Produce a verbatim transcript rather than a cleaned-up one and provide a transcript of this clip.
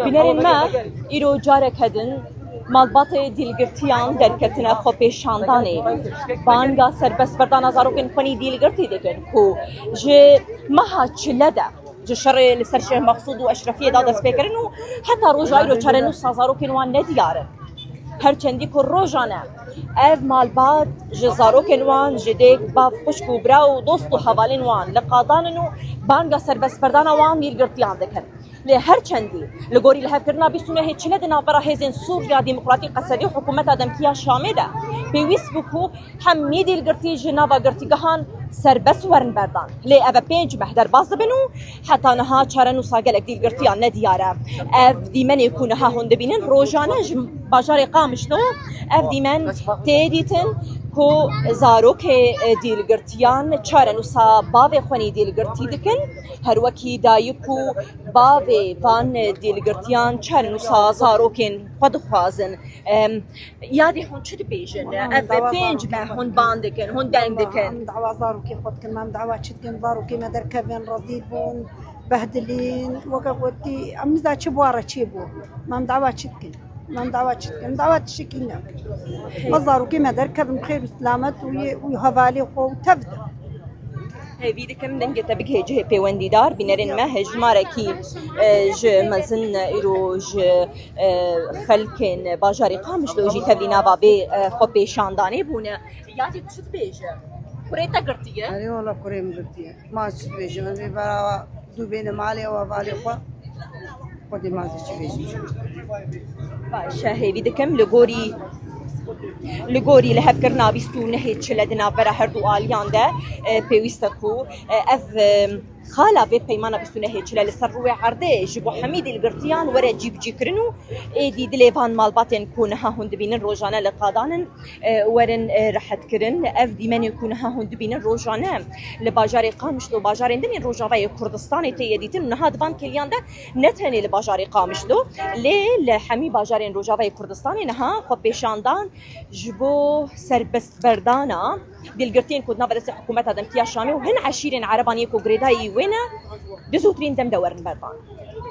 Bînerên me îro careke din malbatê dîlgirtiyan derketine xwepêşandanê. Banga serbestberdana zarokên xwe yên dîlgirtî dikin ku ji meha çile de ji şerê li ser Şêx Meqsûd û Eşrefiyê de dest pê kirin û heta roja îro çarenûsa zarokên wan nediyar in. Her çendî ku rojane ev malbat ji zarokên wan, ji dêk, bav, xwişk û bira û dost û hevalên wan li qadan in û banga serbestberdana wan dîlgirtiyan dikin. Lê her çendî li gorî lihevkirina bîst û nehê çile di navbera Hêzên Sûriya Demokratîk Qesedî û Hikûmeta Demkî ya Şamê de pêwîst bû ku hemî dîlgirtî ji nava girtîgehan serbest werin berdan. Lê ev e pênc meh derbas dibin û heta niha çarenûsa gelek dîlgirtiyan nediyar e. Ev dîmenê ku niha hûn dibînin rojane ji bajarê Qamişlo, ev dîmen tê dîtin ku zarokê dîlgirtiyan çarenûsa bavê xwe nî dîlgirtî dikin, her wekî dayik û bavê van dîlgirtiyan çarenûsa zarokên xwe dixwazin. Em, yadê hûn çi dibêjin? Em Ev dawa pênc zarokê meh xwe hûn dikin. Ban dikin, hûn deng Em dikin. Em dawa zarokê xwe dikin, em dawa çi dikin? Zarokê me derkevin, rezîl bûn, behdilîn, weke gotî, em niza çi bû re çê bû. Em dawa çi dikin? Em dawa çi dikin? Em dawa tiştekî ne. Me zarokê me derkevin bi xêr û silamet û yê, û hevalê xwe û tev de. Hêvî dikim dengê te bigihê cihê pêwendîdar, bînerên me hejmarekî, e, ji mezin îro ji, e, xelkên bajarê Qamişlo jî tevlî nava vê, e, xwepêşandanê bûne. Yadê tu çi dibêje? Kurê te girtiye? Erê wala kurê min girtiye. Ma çi dibêjim? Em ê berawa zû bêne malê û hevalê xwe. Xwedê ma zî çi bêjim? Baş e, hêvî dikim li gorî, li gorî lihevkirina bîst û nehê çile di navbera her du aliyan de, e, pêwîst e ku, e, ev, e, xala vê peymana bîst û nehê çile li ser rûyê erdê ji bo hemî dîlgirtiyan were cîbicîkirin û êdî dilê van malbatên ku niha hûn dibînin rojane li qadan in, e, werin, e, rehetkirin. Ev dîmenê ku niha hûn dibînin rojane li bajarê Qamişlo, bajarên din ên Rojavayê Kurdistanê tê yê dîtin û niha di van kêliyan de ne tenê li bajarê Qamişlo, lê li hemî bajarên Rojavayê Kurdistanê niha xwepêşandan ji bo serbestberdana dîlgirtiyên ku di nav destê hikûmeta demkî ya Şamê û hin eşîrên Ereban yê ku girêdayî wê ne, di zûtirîn dem de werin berdan.